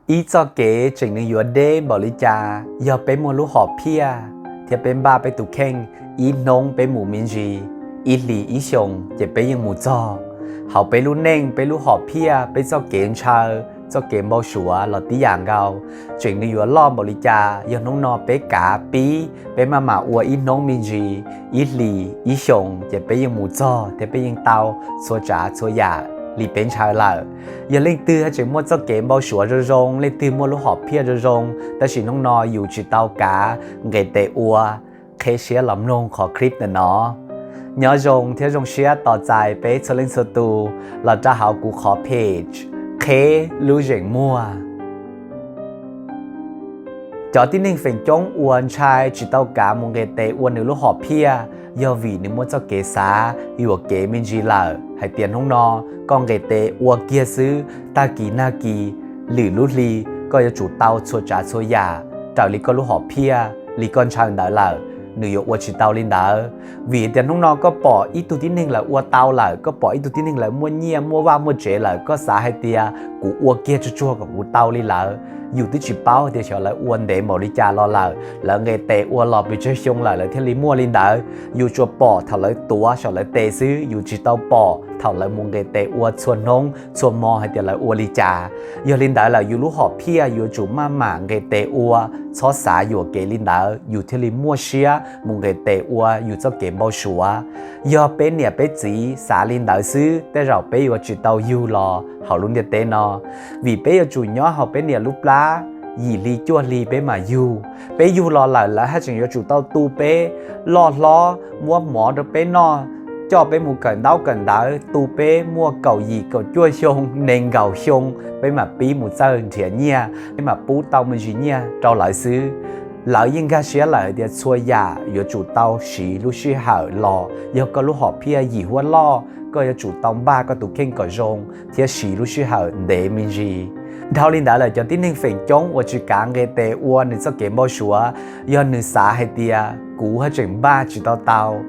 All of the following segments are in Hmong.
Ib txoj kev tseem nws yuav deb npaum li cas yog peb muaj lub hom phiaj thiab peb npaj peb tus kheej. Ib hnub peb mus me ntsis, ib hlis ib xyoos ces peb yeej mus txog. Hauv peb lub neej, peb lub hom phiaj, peb txoj kev ntshaw, txoj kev npau suav los tib yam nkaus. Tseem nws yuav loj npaum li cas yog hnub no peb kav pib, peb maj mam ua ib hnub me ntsis, ib hlis ib xyoos ces peb yeej mus txog thiab peb yeej tau txhua tsav txhua yam li peb ntshaw lawm. Yog leej twg tseem muaj txoj kev npau suav zoo zoo, leej twg muaj lub hom phiaj zoo zoo, tab sis hnub no yus tsis tau kav nqes tes ua, qheb siab los mloog qhov clip ntawm no. Nyob zoo thiab zoo siab tos txais peb txhua leej txhua tus los rau hauv kuv qhov page Qheb Lub Zeem Muag. Cov tib neeg feem coob uas ntshai tsis tau kav mus nqes tes ua nws lub hom phiaj yog vim nws muaj txoj kev xav yuam kev me ntsis lawm hais tias hnub no koj nqes tes ua kiag xwb, tag kis nag kis, lwm lub hli koj yuav tsum tau txhua tsav txhua yam raws li koj lub hom phiaj li koj ntshaw ntawd lawm, nws yuav ua tsis tau li ntawd. Vim tias hnub no koj pom ib tug tib neeg lawv ua tau lawm, koj pom ib tug tib neeg lawv muaj nyiaj muaj vaj muaj tsev lawm, koj xav hais tias kuv ua kiag tsuag tsuag kom kuv tau li lawv. Yus twb tsis paub tias xyov lawv ua ntev npaum li cas los lawm, lawv nqes tes ua los pes tsawg xyoo lawm lawv thiaj li muaj li ntawd. Yus tsuas pom thaum lawv tuav saum lawv tes xwb, yus tsis tau pom thaum lawv mus nqes tes ua txhua hnub txhua hmo hais tias lawv ua li cas. Yog li ntawd lawm yus lub hom phiaj yuav tsum maj mam nqes tes ua, txhob xav yuam kev li ntawd yus thiaj li muaj siab mus nqes tes ua yus txoj kev npau suav. Yog peb niam peb txiv xav li ntawd xwb tej zaum peb yuav tsis tau yug los hauv lub ntiaj teb no, vim peb yuav tsum nyob hauv peb niam lub plab yim hli cuaj hli peb mam yug. Peb yug los lawm lawv haj tseem yuav tsum tau tu peb loj hlob, muab mov rau peb noj, coj peb mus kawm ntaub kawm ntawv, tu peb muaj kaum yim kaum cuaj xyoo, nees nkaum xyoo peb mam pib mus txawj nrhiav nyiaj, peb mam pub tau me ntsis nyiaj rau lawv xwb. Lawv yeej nkag siab lawm hais tias txhua yam yuav tsum tau siv lub sij hawm los. Yog koj lub hom phiaj yim huab loj, koj yuav tsum tau npaj koj tus kheej kom zoo thiab siv lub sij hawm ntev me ntsis. Dhau li ntawd lawm cov tib neeg feem coob uas tsis kav nqes tes ua nws txoj kev npau suav, yog nws xav hais tias kuv haj tseem npaj tsis tau tau.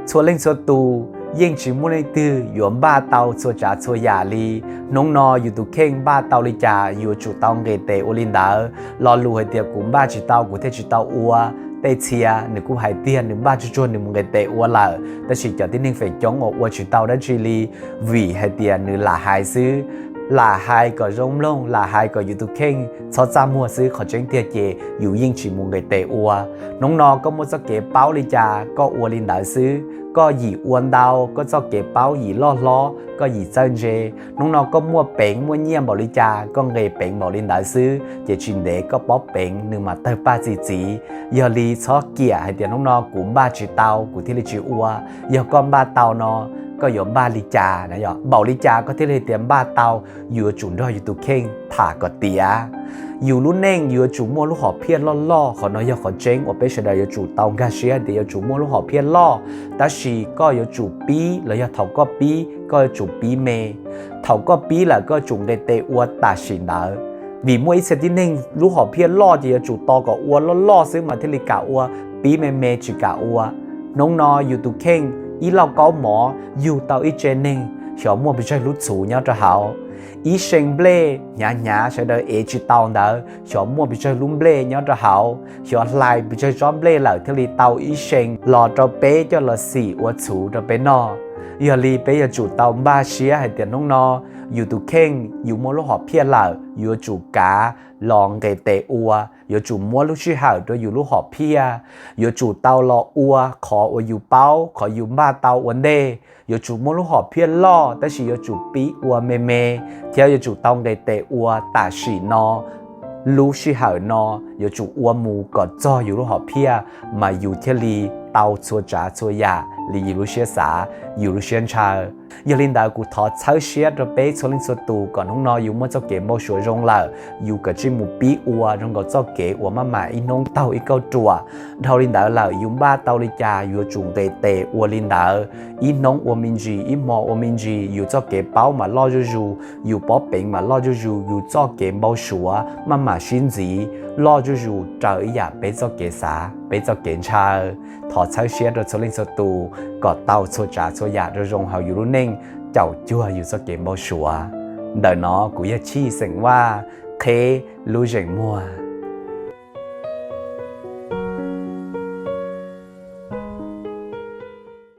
Txhua leej txhua tus yeej tsis muaj leej twg yuav npaj tau txhua tsav txhua yam li. Hnub no yus tus kheej npaj tau li cas yuav tsum tau nqes tes ua li ntawd. Lo lus hais tias kuv npaj tsis tau kuv thiaj tsis tau ua, tej txhia nws kuj hais tiag nws npaj tsuag tsuag nws mus nqes tes ua lawm, tab sis cov tib neeg feem coob uas ua tsis tau dab tsi li, vim hais tias nws lam hais xwb, lam hais kom zoo mloog, lam hais kom yus tus kheej txhob txaj muag xwb, qhov tseeb tiag ces yus yeej tsis mus nqes tes ua. Hnub no koj muaj txoj kev paub li cas koj ua li ntawd xwb, koj yim ua ntau, koj txoj kev paub yim loj hlob, koj yim txawj ntse. Hnub no koj muaj peev muaj nyiaj npaum li cas koj nqes peev npaum li ntawd xwb, ces tsis ntev koj pob peev nws mam tawg paj txi txiv. Yog li txhob kiam hais tias hnub no kuv npaj tsis tau kuv thiaj li tsis ua. Yog koj npaj tau no, koj yuav npaj li cas, npaum li cas koj thiaj li tias npaj tau. Yus yuav tsum nrog yus tus kheej tham kom tiav. Yus lub neej yuav tsum muaj lub hom phiaj loj loj, qhov no yog qhov tseeb uas peb sawv daws yuav tsum tau nkag siab tias yuav tsum muaj lub hom phiaj loj, tab sis koj yuav tsum pib los yog thaum koj pib koj yuav tsum pib me. Thaum koj pib lawm koj yuav tsum nqes tes ua tam sim ntawd, vim muaj ib txhia tib neeg lub hom phiaj loj ces yuav tsum tos kom ua loj loj xwb mas thiaj li kam ua, pib me me tsis kam ua. Hnub no yus tus kheej ib lauj kaub mov yug tau ib tse neeg, xyov muaj pes tsawg lub txhuv nyob rau hauv. Ib see nplej hnyav hnyav sawv daws ev tsis tau ntawd, xyov muaj pes tsawg lub nplej nyob rau hauv, xyov hlais pes tsawg tsob nplej lawm thiaj li tau ib see los rau peb coj los xim ua txhuv rau peb noj. Yog li peb yuav tsum tau npaj siab hais tias hnub no yus tus kheej yus muaj lub hom phiaj lawm, yuav tsum kav los nqes tes ua, yuav tsum muab lub sij hawm rau yus lub hom phiaj, yuav tsum tau los ua qhov uas yus paub, qhov yus npaj tau ua ntej, yuav tsum muaj lub hom phiaj loj tab sis yuav tsum pib ua me me, thiab yuav tsum tau nqes tes ua tam sim no. Lub sij hawm no yuav tsum ua mus kom txog yus lub hom phiaj, mas yus thiaj li tau txhua tsav txhua yam li yus lub siab xav, yus lub siab ntshaw. Yog li ntawd kuv thov txhawb siab rau peb txhua leej txhua tus kom hnub no yus muaj txoj kev npau suav zoo lawm, yus kav tsij mus pib ua zoo nkaus txoj kev uas maj mam ib hnub taug ib kauj ruam. Dhau li ntawd lawm yus npaj tau li cas yuav tsum nqes tes ua li ntawd, ib hnub ua me ntsis, ib hmo ua me ntsis, yus txoj kev paub mam loj zuj zus, yus pob peev mam loj zuj zus, yus txoj kev npau suav maj mam sib ntxiv loj zuj zus raws ib yam peb txoj kev xav, peb txoj kev ntshaw. Thov txhawb siab rau txhua leej txhua tus kom tau txhua tsav txhua yam zoo zoo hauv yus lub neej, caum cuag yus txoj kev npau suav. Ntawm no kuv yog Chij xeem Vaj, qheb lub zeem muag.